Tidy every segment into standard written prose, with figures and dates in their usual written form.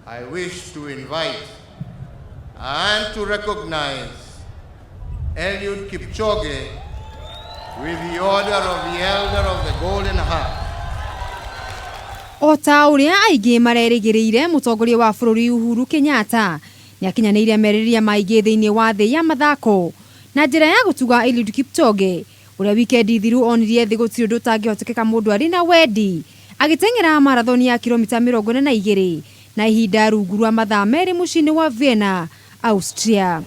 I wish to invite and to recognize Eliud Kipchoge with the Order of the Elder of the Golden Heart. O ta ũrĩa aingĩ marerĩgĩrĩire, mũtongoria wa bũrũri Uhuru Kenyatta nĩakinyanĩirie merirĩria maingĩ thĩinĩ wa thĩ ya mathako na njĩra ya gũtuga Eliud Kipchoge ũrĩa wikendi thiru onirie thĩ gũtirĩ ũndũ ũtangĩhotekeka mũndũ arĩ na wendi agĩteng'era marathoni ya kilomita 42 na ihinda rungu rwa mathaa 2 mũciĩ-inĩ wa Vienna, Austria.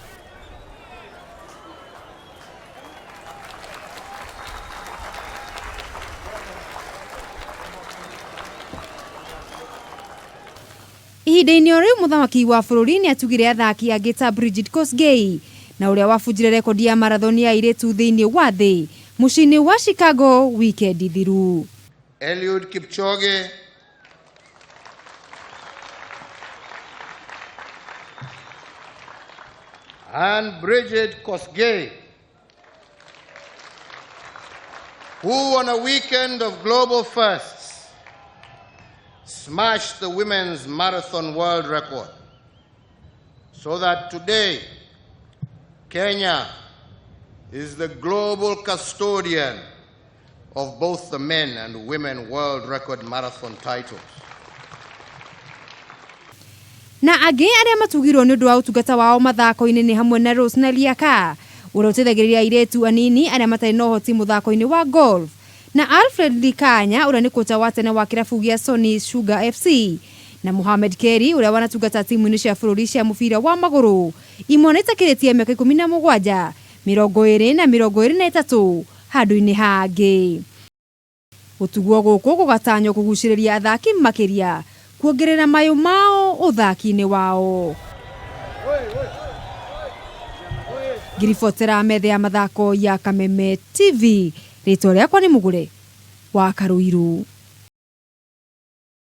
Ihinda-inĩ o rĩu mũthamaki wa bũrũri nĩ atugire athaki angĩ ta Brigid Kosgei na ũrĩa wabunjire rekondi ya marathoni ya airĩtu thĩinĩ wa thĩ mũciĩ-inĩ wa Chicago wikendi thiru. Eliud Kipchoge and Brigid Kosgei, who on a weekend of global firsts smashed the women's marathon world record, so that today Kenya is the global custodian of both the men and women world record marathon titles. Na angĩ arĩa matugirwo nĩ ũndũ wa ũtungata wao mathako-inĩ nĩ hamwe na Rose Naliaka ũrĩa ũteithagĩrĩria airĩtu anini arĩa matarĩ na ũhoti mũthako-inĩ wa golf na Alfred Likanya ũrĩa nĩ kocha wa tene wa kĩrabu gĩa Sony Sugar FC na Mohamed Keri ũrĩa wanatungata timu-inĩ cia bũrũri cia mũbira wa magũrũ imwana itakĩrĩtie mĩaka 17, 20 na 23 handũ-inĩ hangĩ. Gũtugwo gũkũ gũgatanywo kũgucĩrĩria athaki makĩria kuongerera mayũ mao ũthaki-inĩ wao. Ngiribotera metha ya mathako ya Kameme TV, rĩtwa rĩakwa nĩ Mũgũre wa Karũirũ.